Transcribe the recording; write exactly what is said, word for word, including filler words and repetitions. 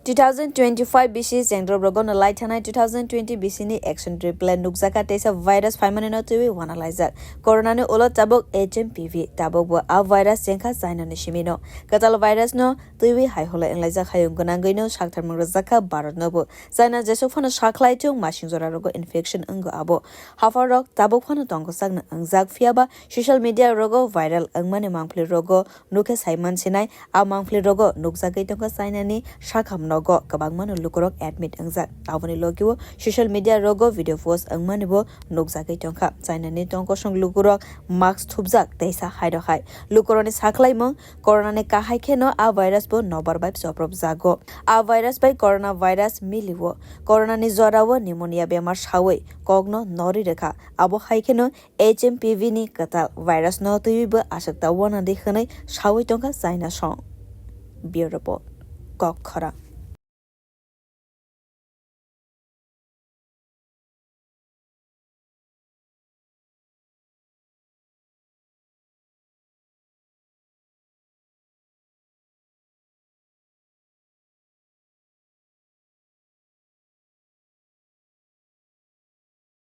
Two thousand twenty-five bisi Zengdrop rogo no lai thanai two thousand twenty bisi ni action reply nukjaka teisa virus phaimani no twiwi wana laijak. Corona ni ulo tabuk H M P V, tabuk bo a virus chengkha China ni simi no. Kwtal virus no twiwi hai holo wnglaijak, hayung gwnangwi no saktharmung rwjakha Bharat no bo. China jesuk phano sakhlai thung masing jora rogo infection wngo abo. Haphar rok tabuk phano tongkosakno wngjak, phiyaba social media rogo viral wngmani mangpili rogo nukhe saiman sinai. A mangpili rogo nukjagwi tongkha China ni sakham nogo kwbangma no lukurok admit wngjak. Aboni logio social media rogo video post wngmani bo nukjagwi tongkha. China ni tongkosong lukurok mask thupjak teisa hai rok hai. Lukurokni sakhlaimung, corona ni kahai kheno a virus bo nobar bai chopropjago. A virus bai corona virus milio. Corona ni jorao pneumonia bemar sawi kokno nori rwkha. Abo hai kheno H M P V ni kwtal virus no twiwi bo aswk ta wana di hwnwi sawi tongkha China song. Bureau Report, Kok Khorang.